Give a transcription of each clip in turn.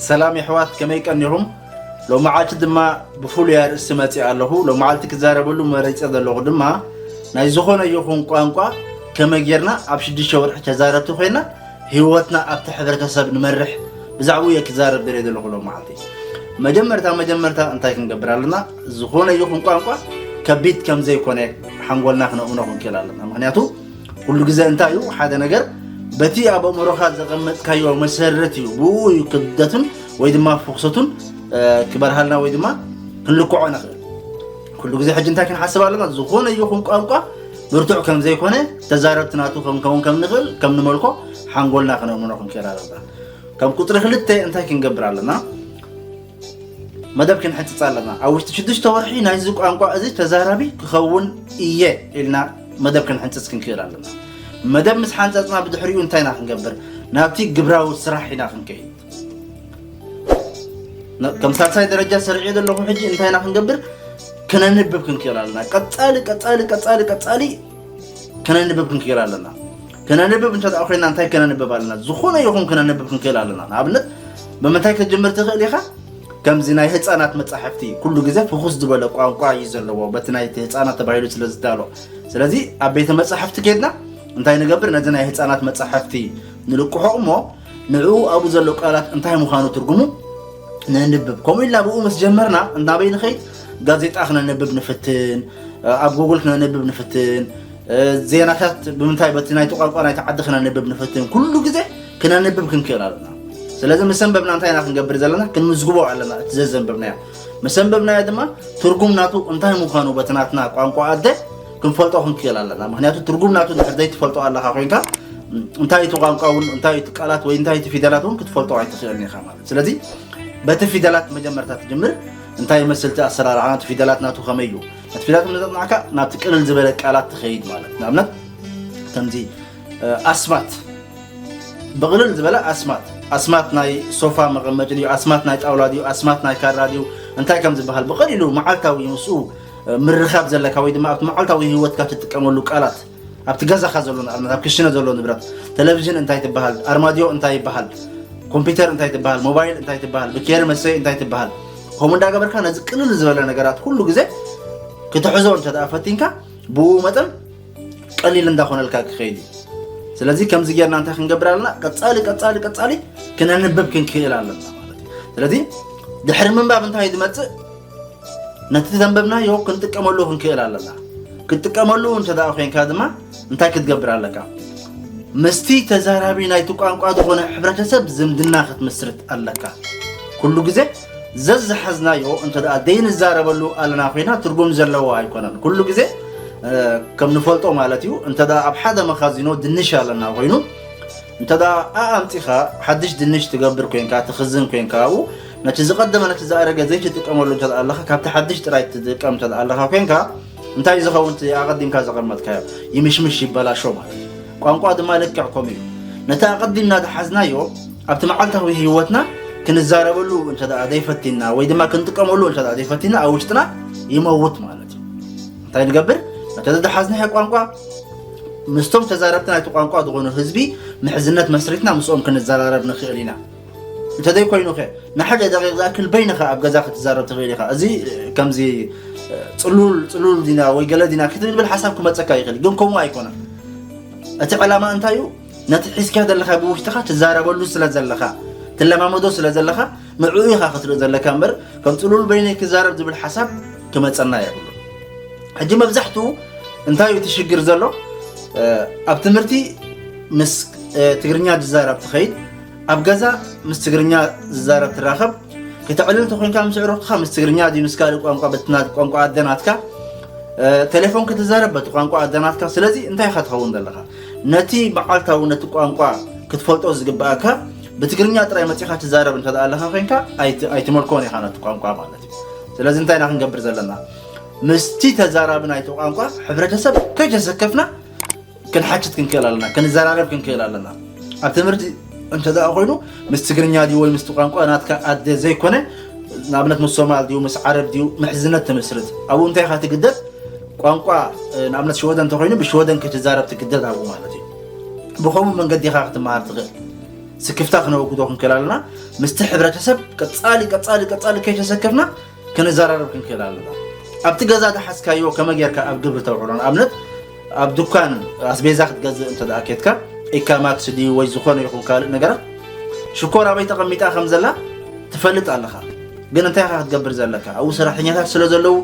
ሰላም የሕዋት፣ ከመይ ቀኒኹም? ሎመዓልቲ ድማ ብፍሉይ ኣርእስቲ መፂእ ኣለኹ። ሎመዓልቲ ክዛረበሉ መረፂ ዘለኹ ድማ ናይ ዝኾነ ይኹን ቋንቋ ከመይ ጌርና ኣብ ሽዱሽተ ወርሒ ተዛረብቲ ኮይና ህይወትና ኣብቲ ሕብረተሰብ ንመርሕ፣ ብዛዕባኡ እየ ክዛረብ ደልየ ዘለኹ ሎመዓልቲ። መጀመርታ መጀመርታ እንታይ ክንገብር ኣለና? ዝኾነ ይኹን ቋንቋ ከቢድ ከም ዘይኮነ ሓንጎልና ክነእምኖ ክንክእል ኣለና። ምክንያቱ ኩሉ ግዜ እንታይ እዩ ሓደ ነገር በቲ ኣብ ኣእምሮኻ ዘቐመጥካዮ መሰረት እዩ፣ ብኡ እዩ ክብደቱን ወይ ድማ ፍኽሰቱን ክበርሃልና ወይ ድማ ክንልክዖ ንኽእል። ኩሉ ግዜ ሕጂ እንታይ ክንሓስብ ኣለና? ዝኾነ ይኹን ቋንቋ ብርቱዕ ከም ዘይኮነ፣ ተዛረብቲ ናቱ ከም ከውን ከም ንኽእል ከም ንመልኮ ሓንጎልና ክነእምኖ ክንክእል ኣለና። ከም ቁፅሪ ክልተ እንታይ ክንገብር ኣለና? መደብ ክንሕንፅፅ ኣለና። ኣብ ውሽጢ ሽዱሽተ ወርሒ ናይዚ ቋንቋ እዚ ተዛራቢ ክኸውን እየ ኢልና መደብ ክንሕንፅፅ ክንክእል ኣለና። መደብ ምስ ሓንፀፅና ብድሕሪኡ እንታይ ኢና ክንገብር? ናብቲ ግብራዊ ስራሕ ኢና ክንከይድ። ከም ሳልሳይ ደረጃ ሰሪዐ ዘለኹ ሕጂ እንታይ ኢና ክንገብር? ክነንብብ ክንክእል ኣለና። ቀፃሊ ቀፃሊ ቀፃሊ ቀፃሊ ክነንብብ ክንክእል ኣለና። ክነንብብ እንተ ደኣ ኮይና እንታይ ክነንብብ ኣለና? ዝኾነ ይኹን ክነንብብ ክንክእል ኣለና። ንኣብነት ብምንታይ ክትጅምር ትኽእል ኢኻ? ከምዚ ናይ ህፃናት መፃሕፍቲ ኩሉ ግዜ ፍኹስ ዝበለ ቋንቋ እዩ ዘለዎ፣ በቲ ናይቲ ህፃናት ተባሂሉ ስለ ዝዳሎ። ስለዚ ኣብ ቤተ መፃሕፍቲ ከድና እንታይ ንገብር? ነዚ ናይ ህፃናት መፃሕፍቲ ንልቅሖ እሞ ንዕኡ ኣብኡ ዘሎ ቃላት እንታይ ምዃኑ ትርጉሙ ነንብብ። ከምኡ ኢልና ብኡ ምስ ጀመርና እናበይ ንኸይድ? ጋዜጣ ክነንብብ ንፍትን፣ ኣብ ጉግል ክነንብብ ንፍትን፣ ዜናታት ብምንታይ በቲ ናይቲ ቋንቋ ናይቲ ዓዲ ክነንብብ ንፍትን። ኩሉ ግዜ ክነንብብ ክንክእል ኣለና። ስለዚ ምስ ኣንበብና እንታይ ኢና ክንገብር ዘለና? ክንምዝግቦ ኣለና እቲ ዘዘንበብናዮ። ምስ ኣንበብናዮ ድማ ትርጉም ናቱ እንታይ ምዃኑ በቲ ናትና ቋንቋ ኣደ ክንፈልጦ ክንክእል ኣለና። ምክንያቱ ትርጉም ናቱ እንድሕር ዘይትፈልጦ ኣለኻ ኮይንካ እንታይ እቲ ቋንቋ እውን እንታይ እቲ ቃላት ወይ እንታይ እቲ ፊደላት እውን ክትፈልጦ ኣይትኽእልን ኢኻ ማለት። ስለዚ በቲ ፊደላት መጀመርታ ትጅምር። እንታይ ይመስል እቲ ኣሰራርሓ ናቲ ፊደላት ናቱ ከመይ እዩ? እቲ ፊደላት ምስ ኣጽናዕካ ናብቲ ቅልል ዝበለ ቃላት ትኸይድ ማለት። ንኣብነት ከምዚ ኣስማት፣ ብቕልል ዝበለ ኣስማት፣ ኣስማት ናይ ሶፋ መቐመጢ ድዩ? ኣስማት ናይ ጣውላ ድዩ? ኣስማት ናይ ካራ ድዩ? እንታይ ከም ዝበሃል ብቐሊሉ መዓልታዊ ምስኡ ምርኻብ ዘለካ ወይ ድማ ኣብቲ መዓልታዊ ህይወትካ ትጥቀመሉ ቃላት፣ ኣብቲ ገዛኻ ዘሎ ንኣብነት ኣብ ክሽነ ዘሎ ንብረት፣ ቴሌቪዥን እንታይ ትበሃል? ኣርማድዮ እንታይ ይበሃል? ኮምፒውተር እንታይ ትበሃል? ሞባይል እንታይ ትበሃል? ብኬሪ መሰይ እንታይ ትበሃል? ከምኡ እንዳገበርካ ነዚ ቅልል ዝበለ ነገራት ኩሉ ግዜ ክትሕዞ እንተ ደኣ ፈቲንካ ብኡ መጠን ቀሊል እንዳኾነልካ ክኸይድ እዩ። ስለዚ ከምዚ ጌርና እንታይ ክንገብር ኣለና? ቀጻሊ ቀጻሊ ቀጻሊ ክነንብብ ክንክእል ኣለና ማለት እዩ። ስለዚ ድሕሪ ምንባብ እንታይ ዝመጽእ? ነቲ ዘንበብናዮ ክንጥቀመሉ ክንክእል ኣለና። ክትጥቀመሉ እንተ ደኣ ኮይንካ ድማ እንታይ ክትገብር ኣለካ? ምስቲ ተዛራቢ ናይቲ ቋንቋ ዝኾነ ሕብረተሰብ ዝምድና ክትምስርት ኣለካ። ኩሉ ግዜ ዘዝሓዝናዮ እንተ ደኣ ዘይንዛረበሉ ኣለና ኮይና ትርጉም ዘለዎ ኣይኮነን። ኩሉ ግዜ ከም ንፈልጦ ማለት እዩ። እንተ ደኣ ኣብ ሓደ መኻዚኖ ድንሽ ኣለና ኮይኑ እንተ ደኣ ኣምጺኻ ሓድሽ ድንሽ ትገብር ኮይንካ ትኽዝን ኮይንካ ኣብኡ ነቲ ዝቐደመ ነቲ ዝኣረገ ዘይትጥቀመሉ እንተ ደኣ ኣለኻ ካብቲ ሓድሽ ጥራይ ትጥቀም እንተ ደኣ ኣለኻ ኮይንካ እንታይ ዝኸውን እቲ ኣቐዲምካ ዘቐመጥካዮ ይምሽምሽ ይበላሾ ማለት እዩ። ቋንቋ ድማ ልክዕ ከምኡ እዩ። ነቲ ኣቐዲምና ዝሓዝናዮ ኣብቲ መዓልታዊ ህይወትና ክንዛረበሉ እንተ ደኣ ዘይፈቲና ወይ ድማ ክንጥቀመሉ እንተ ደኣ ዘይፈቲና ኣብ ውሽጥና ይመውት ማለት እዩ። እንታይ ንገብር? ነቲ ዝሓዝናዮ ቋንቋ ምስቶም ተዛረብቲ ናይቲ ቋንቋ ዝኾኑ ህዝቢ ምሕዝነት መስሪትና ምስኦም ክንዘራረብ ንኽእል ኢና። እንተዘይኮይኑ ኸ ንሓደ ደቂቕ ዝኣክል በይንኻ ኣብ ገዛ ክትዛረብ ትኽእል ኢኻ። እዚ ከምዚ ፅሉል ፅሉል ዲና ወይ ገለ ዲና ክትብል ሓሳብ ክመፀካ ይኽእል ግን ከምኡ ኣይኮነን። እቲ ዕላማ እንታይ እዩ? ነቲ ሒዝካ ዘለኻ ብውሽጥኻ ትዛረበሉ ስለ ዘለኻ ትለማመዶ ስለ ዘለኻ ንዕኡ ኢኻ ክትርኢ ዘለካ እምበር ከም ፅሉል በይነይ ክዛረብ ዝብል ሓሳብ ክመፀና የብሉ። ሕጂ መብዛሕትኡ እንታይ እዩ እቲ ሽግር ዘሎ? ኣብ ትምህርቲ ምስ ትግርኛ ዝዛረብ ትኸይድ፣ ኣብ ገዛ ምስ ትግርኛ ዝዛረብ ትራኸብ፣ ክተዕልል ተኾይንካ ምስ ዕሩኽትኻ ምስ ትግርኛ ድዩ ምስ ካልእ ቋንቋ በትና ቋንቋ ኣደናትካ ቴሌፎን ክትዛረብ በቲ ቋንቋ ኣደናትካ። ስለዚ እንታይ ኢኻ ትኸውን ዘለኻ? ነቲ መዓልታዊ ነቲ ቋንቋ ክትፈልጦ ዝግብኣካ ብትግርኛ ጥራይ መፂኻ ትዛረብ እንተ ኣለኻ ኮይንካ ኣይትመልኮን ኢኻ ነቲ ቋንቋ ማለት እዩ። ስለዚ እንታይ ኢና ክንገብር ዘለና? ምስቲ ተዛራቢ ናይቲ ቋንቋ ሕብረተሰብ ከይተሰከፍና ክንሓትት ክንክእል ኣለና፣ ክንዘራረብ ክንክእል ኣለና። ኣብ ትምህርቲ እንተ ደኣ ኮይኑ ምስ ትግርኛ ድዩ ወይ ምስቲ ቋንቋ ናትካ ኣደ ዘይኮነ ንኣብነት ምስ ሶማል ድዩ ምስ ዓረብ ድዩ ምሕዝነት ትምስርት ኣብኡ እንታይ ኢኻ ትግደድ? ቋንቋ ንኣብነት ሽወደን እንተኮይኑ ብሽወደን ክትዛረብ ትግደድ ኣብኡ ማለት እዩ። ብኸምኡ መንገዲ ኢኻ ክትመሃር ትኽእል። ስክፍታ ክነወግዶ ክንክእል ኣለና። ምስቲ ሕብረተሰብ ቀጻሊ ቀጻሊ ቀጻሊ ከይተሰከፍና ክንዘራረብ ክንክእል ኣለና። ኣብቲ ገዛ ዝሓዝካዮ ከመይ ጌርካ ኣብ ግብሪ ተውዕሎ? ንኣብነት ኣብ ድኳን ኣስቤዛ ክትገዝእ እንተ ደኣ ኬድካ፣ ኢካ ማክስ ድዩ ወይ ዝኾነ ይኹን ካልእ ነገራት፣ ሽኮር ኣበይ ተቐሚጣ ከም ዘላ ትፈልጥ ኣለኻ። ግን እንታይ ኢኻ ክትገብር ዘለካ? ኣብኡ ሰራሕተኛታት ስለ ዘለዉ፣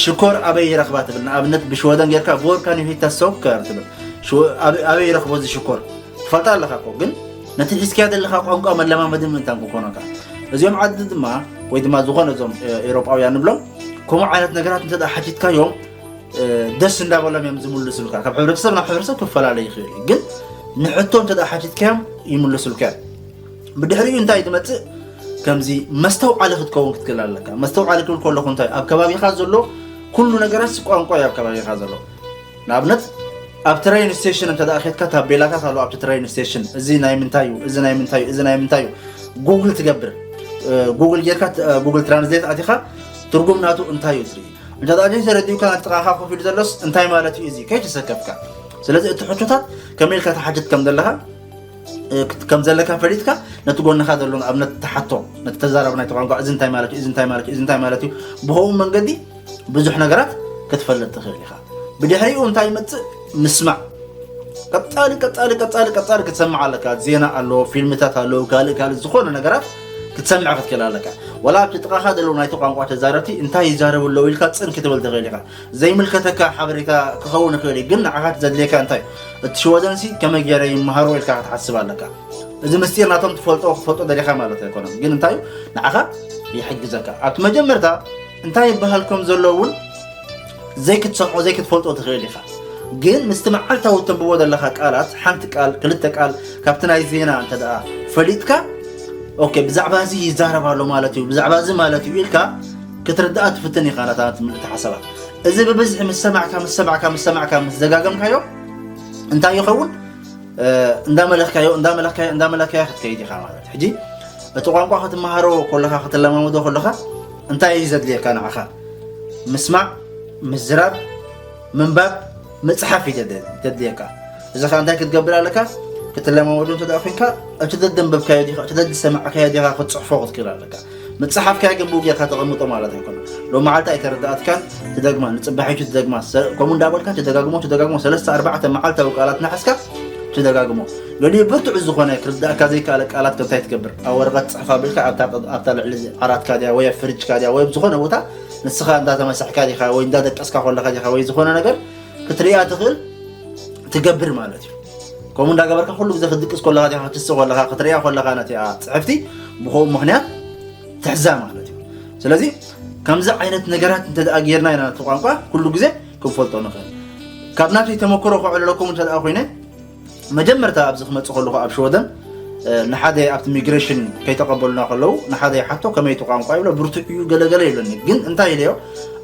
ሽኮር ኣበይ ይረኽባ ትብል። ንኣብነት ብሽወደን ጌርካ፣ ቮር ካን ዩ ሂታ ሶከር ትብል። ሽወ-፣ ኣበይ፣ ኣበይ ይረኽቦ እዚ ሽኮር? ትፈልጣ ኣለኻ እኮ፣ ግን ነቲ ሒዝካዮ ዘለኻ ቋንቋ መለማመዲ ምእንታን ክኾነካ። እዚኦም ዓዲ ድማ፣ ወይ ድማ ዝኾነ እዞም፣ እ፣ ኤውሮጳውያን ንብሎም፣ ከምኡ ዓይነት ነገራት እንተ ደኣ ሓቲትካዮም፣ እ፣ ደስ እንዳበሎም እዮም ዝምልሱልካ። ካብ ሕብረተሰብ ናብ ሕብረተሰብ ክፈላለ ይኽእል እዩ። ግን ንሕቶ እንተ ደኣ ሓቲትካዮም ይምልሱልካ እዮም። ብድሕሪኡ እንታይ ትመጽእ? ከምዚ መስተውዓሊ ክትከውን ክትክእል ኣለካ። መስተውዓሊ ክብል ከለኹ እንታይ? ኣብ ከባቢኻ ዘሎ ኩሉ ነገራት ቋንቋ እዩ ኣብ ከባቢኻ ዘሎ። ንኣብነት ኣብ ትሬን ስቴሽን እንተ ደኣ ኬድካ ታቤላታት ኣሎ ኣብቲ ትሬን ስቴሽን። እዚ ናይ ምንታይ እዩ? እዚ ናይ ምንታይ እዩ? እዚ ናይ ምንታይ እዩ? ጉግል ትገብር። እ፣ ጉግል ጌርካ ት-፣ እ፣ ጉግል ትራንስሌት ኣቲኻ ትርጉም ናቱ እንታይ እዩ ትርኢ። እንተ ደኣ ዘይተረዲኡካ ናብቲ ጥቓኻ ኮፍ ኢሉ ዘሎስ እንታይ ማለት እዩ እዚ? ከይተሰከፍካ። ስለዚ እቲ ሕቶታት ከመይ ኢልካ ትሓትት ከም ዘለኻ፣ እ፣ ክት-፣ ከም ዘለካ ፈሊጥካ ነቲ ጎንኻ ዘሎ ንኣብነት ትሓቶ፣ ነቲ ተዛራቢ ናይቲ ቋንቋ እዚ እንታይ ማለት እዩ? እዚ እንታይ ማለት እዩ? እዚ እንታይ ማለት እዩ? ብኸምኡ መንገዲ ብዙሕ ነገራት ክትፈልጥ ትኽእል ኢኻ። ብድሕሪኡ እንታይ ይመጽእ? ምስማዕ። ቀጻሊ፣ ቀጻሊ፣ ቀጻሊ፣ ቀጻሊ ክትሰምዕ ኣለካ። ዜና ኣሎ፣ ፊልምታት ኣለዉ፣ ካልእ፣ ካልእ ዝኾነ ነገራት ክትሰምዕ ክትክእል ኣለካ። ወላ ኣብቲ ጥቓኻ ዘለዉ ናይቲ ቋንቋ ተዛረብቲ እንታይ ይዛረቡ ኣለዉ ኢልካ ጽን ክትብል ትኽእል ኢኻ። ዘይምልከተካ ሓበሬታ ክኸውን ይኽእል እዩ፣ ግን ንዓኻ እቲ ዘድልየካ እንታይ እዩ? እቲ ሽወደንሲ ከመይ ገይረ ይመሃሮ ኢልካ ክትሓስብ ኣለካ። እዚ ምስጢር ናቶም ትፈልጦ፣ ክትፈልጦ ደሊኻ ማለት ኣይኮነን፣ ግን እንታይ እዩ? ንዓኻ ይሕግዘካ። ኣብቲ መጀመርታ እንታይ ይበሃል ከም ዘሎ እውን ዘይክትሰምዖ፣ ዘይክትፈልጦ ትኽእል ኢኻ። ግን ምስቲ መዓልታዊ እተንብቦ ዘለኻ ቃላት፣ ሓንቲ ቃል፣ ክልተ ቃል፣ ካብቲ ናይ ዜና እንተ ደኣ ፈሊጥካ፣ ኦኬ፣ ብዛዕባ እዚ ይዛረብ ኣሎ ማለት እዩ፣ ብዛዕባ እዚ ማለት እዩ ኢልካ ክትርድኣ ትፍትን ኢኻ፣ ናታ ትምልእቲ ሓሳባት። እዚ ብብዝሒ ምስ ሰማዕካ፣ ምስ ሰማዕካ፣ ምስ ሰማዕካ፣ ምስ ደጋገምካዮ፣ እንታይ ይኸውን? እ፣ እንዳመለኽካዮ፣ እንዳመለኽካዮ፣ እንዳመለኽካዮ ክትከይድ ኢኻ ማለት። ሕጂ እቲ ቋንቋ ክትመሃሮ ከለኻ፣ ክትለማመዶ ከለኻ፣ እንታይ እዩ ዘድልየካ ንዓኻ? ምስማዕ፣ ምዝራብ፣ ምንባብ፣ ምጽሓፍ እዩ ዘድ-፣ ዘድልየካ። እዚ ኸኣ እንታይ ክትገብር ኣለካ? ክትለማመዶ እንተ ደኣ ኾይንካ፣ እቲ ዘደንበብካዮ ዲኻ፣ እቲ ዘዝሰማዕካዮ ዲኻ ክትጽሕፎ ክትክእል ኣለካ። ምጽሓፍካዮ ግን ብኡ ጌርካ ተቐምጦ ማለት ኣይኮነን። ሎማዓልቲ ኣይተረዳኣትካን፣ ትደግማ፣ ንጽባሒቱ ትደግማ፣ ሰ-፣ ከምኡ እንዳበልካ ትደጋግሞ፣ ትደጋግሞ፣ ሰለስተ ኣርባዕተ መዓልታዊ ቃላት ናሕስካ ትደጋግሞ። ገሊኡ ብርቱዕ ዝኾነ ክርዳእካ ዘይከኣለ ቃላት ከ እንታይ ትገብር? ኣብ ወረቐት ጽሕፍ ኣቢልካ ኣብታ፣ ኣብታ ልዕሊ ዓራትካ ድያ ወይ ኣብ ፍሪጅካ ድያ ወይ ኣብ ዝኾነ ቦታ ንስኻ እንዳተመሳሕካ ዲኻ ወይ እንዳደቀስካ ከለኻ ዲኻ ወይ ዝኾነ ነገር ክትርእያ ትኽእል ትገብር ማለት እዩ። ከምኡ እንዳገበርካ ኩሉ ግዜ ክትድቅስ ከለኻ ዲኻ፣ ክትስእ ከለኻ፣ ክትርእያ ከለኻ ነቲኣ ጽሕፍቲ ብኸምኡ ምኽንያት ትሕዛ ማለት እዩ። ስለዚ ከምዚ ዓይነት ነገራት እንተ ደኣ ጌርና ኢና ነቲ ቋንቋ ኩሉ ግዜ ክንፈልጦ ንኽእል። ካብ ናተይ ተመክሮ ከዕልለኩም እንተ ደኣ ኮይነ፣ መጀመርታ ኣብዚ ክመጽእ ከለኹ ኣብ ሽወደን፣ እ፣ ንሓደ ኣብቲ ሚግሬሽን ከይተቐበሉና ከለዉ፣ ንሓደ ይሓቶ፣ "ከመይ እቲ ቋንቋ?" ይብሎ፣ "ብርቱዕ እዩ፣ ገለ ገለ" ይብለኒ። ግን እንታይ ኢለዮ?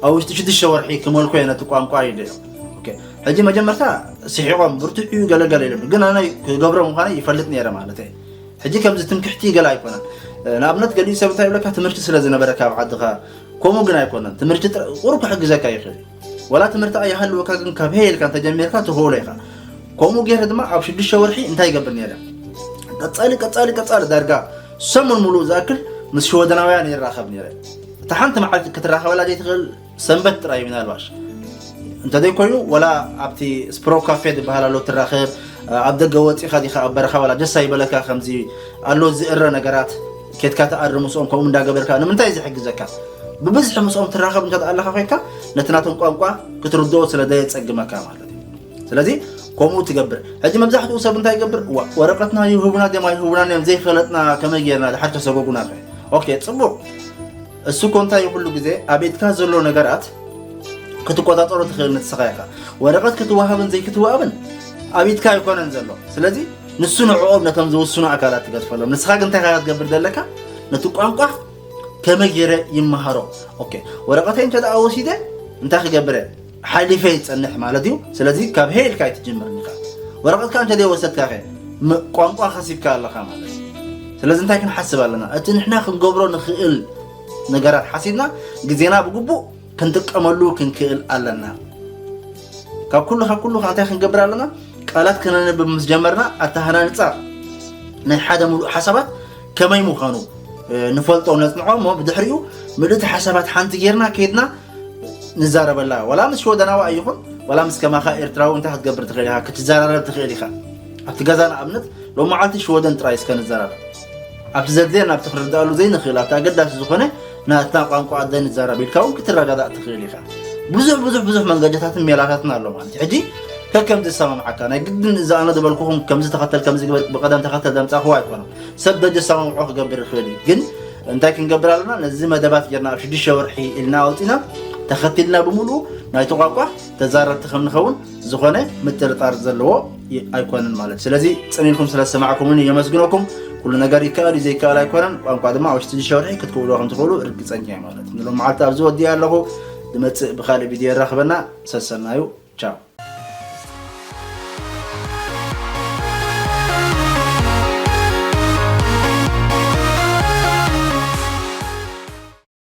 ኣብ ውሽጢ ሽዱሽተ ወርሒ ክመልኮ እየ ነቲ ቋንቋ ኢለዮ። ኦኬ። ሕጂ መጀመርታ ስሒቖም፣ "ብርቱዕ እዩ፣ ገለ ገለ" ኢሎምኒ። ግን ኣነ ክገብሮ ምዃነይ ይፈልጥ ነይረ ማለት እየ። ሕጂ ከምዚ ትምክሕቲ ገለ ኣይኮነን። እ፣ ንኣብነት ገሊኡ ሰብ እንታይ ይብለካ? ትምህርቲ ስለ ዝነበረካ ኣብ ዓድኻ። ከምኡ ግን ኣይኮነን። ትምህርቲ ጥረ-፣ ቁሩብ ክሕግዘካ ይኽእል እዩ። ወላ ትምህርቲ ኣይሃልወካ፣ ግን ካብ ሄ ኢልካ እንተጀሚርካ ትኽእሎ ኢኻ። ከምኡ ገይረ ድማ ኣብ ሽዱሽተ ወርሒ እንታይ ይገብር ነይረ? ቀጻሊ፣ ቀጻሊ፣ ቀጻሊ ዳርጋ ሰሙን ሙሉእ ዝኣክል ምስ ሽወደናውያን ይራኸብ ነይረ። እታ ሓንቲ መዓልቲ ክትራኸበላ ዘይትኽእል ሰንበት ጥራይ ምናልባሽ። እንተዘይኮይኑ፣ ወላ ኣብቲ ስፕሮ ካፌ ዝበሃል ኣሎ ትራኸብ፣ ኣብ ደገ ወጺኻ ዲኻ ኣብ በረኻ፣ ወላ ደስ ኣይበለካ፣ ከምዚ ኣሎ ዝእረ ነገራት፣ ኬድካ ትኣሪ ምስኦም፣ ከምኡ እንዳገበርካ፣ ንምንታይ ዝሕግዘካ? ብብዝሒ ምስኦም ትራኸብ እንተ ኣለኻ ኮይንካ፣ ነቲ ናቶም ቋንቋ ክትርድኦ ስለ ዘየጸግመካ ማለት እዩ። ስለዚ፣ ከምኡ ትገብር። ሕጂ መብዛሕትኡ ሰብ እንታይ ይገብር? ዋ፣ ወረቐትና ይህቡና ድዮም ኣይህቡናን እዮም ዘይፈለጥና፣ ከመይ ጌርና ድሓር ተሰጎጉና ከ? ኦኬ፣ ጽቡቕ። እሱ እኮ እንታይ እዩ፣ ኩሉ ግዜ ኣብ ኢድካ ዘሎ ነገራት ክትቆጻጸሮ ትኽእል ንስኻ ኢኻ። ወረቐት ክትወሃብን ዘይክትወሃብን ኣብ ኢድካ ኣይኮነን ዘሎ። ስለዚ ንሱ ንዕኦም ነቶም ዝውስኑ ኣካላት ትገድፈሎም። ንስኻ ግን እንታይ ኢኻ ክትገብር ዘለካ? ነቲ ቋንቋ ከመይ ገይረ ይመሃሮ? ኦኬ፣ ወረቐተይ እንተ ደኣ ወሲደ እንታይ ክገብር እየ? ሓሊፈ ይጸንሕ ማለት እዩ። ስለዚ ካብ ሄ ኢልካ ኣይትጅምርን ኢኻ። ወረቐትካ እንተ ዘይወሰድካ ከ ም-፣ ቋንቋ ከሲብካ ኣለኻ ማለት እዩ። ስለዚ እንታይ ክንሓስብ ኣለና? እቲ ንሕና ክንገብሮ ንኽእል ነገራት ሓሲብና ግዜና ብግቡእ ክንጥቀመሉ ክንክእል ኣለና። ካብ ኩሉ፣ ካብ ኩሉ እንታይ ክንገብር ኣለና? ቃላት ክነንብብ ምስ ጀመርና ኣተሃናንጻ ናይ ሓደ ሙሉእ ሓሳባት ከመይ ምዃኑ ንፈልጦ ነፅንዖ እሞ ብድሕሪኡ ምልእቲ ሓሳባት ሓንቲ ጌርና ከይድና ንዛረበላ። ዋላ ምስ ሽወደናዋ ኣይኹን ዋላ ምስ ከማኻ ኤርትራዊ እንታይ ክትገብር ትኽእል ኢኻ ክትዘራረብ ትኽእል ኢኻ። ኣብቲ ገዛ ንኣብነት ሎም መዓልቲ ሽወደን ጥራይ እስከ ንዘራረብ ኣብቲ ዘድልየን ኣብቲ ክንርዳእሉ ዘይንኽእል ኣብቲ ኣገዳሲ ዝኾነ ናትና ቋንቋ ኣደ ንዛረብ ኢልካ እውን ክትረዳዳእ ትኽእል ኢኻ። ብዙሕ ብዙሕ ብዙሕ መንገድታትን ሜላታትን ኣሎ ማለት እዩ። ሕጂ ከከም ዝሰማምዓካ ናይ ግድን እዚ ኣነ ዝበልኩኹም ከምዚ ተኸተል ከምዚ ግበር ብቐደም ተኸተል ዘምፃእኽዎ ኣይኮነን። ሰብ ደጀ ሰማምዖ ክገብር ይኽእል እዩ። ግን እንታይ ክንገብር ኣለና? ነዚ መደባት ጌርና ኣብ ሽዱሽተ ወርሒ ኢልና ኣውፂና ተኸቲልና ብምሉኡ ናይቲ ቋንቋ ተዛረብቲ ከም ንኸውን ዝኾነ ምጥርጣር ዘለዎ ኣይኮነን ማለት። ስለዚ ፅን ኢልኩም ስለ ዝሰማዕኩምኒ የመስግነኩም። ኩሉ ነገር ይከኣል እዩ ዘይከኣል ኣይኮነን። ቋንቋ ድማ ኣብ ሽዱሽተ ወርሒ ክትክእልዎ ከም ትኽእሉ ርግፀኛ እየ ማለት። ንሎም መዓልቲ ኣብዚ ወዲእ ኣለኹ። ዝመፅእ ብካልእ ቪድዮ የራኽበና። ሰሰናዩ። ቻው።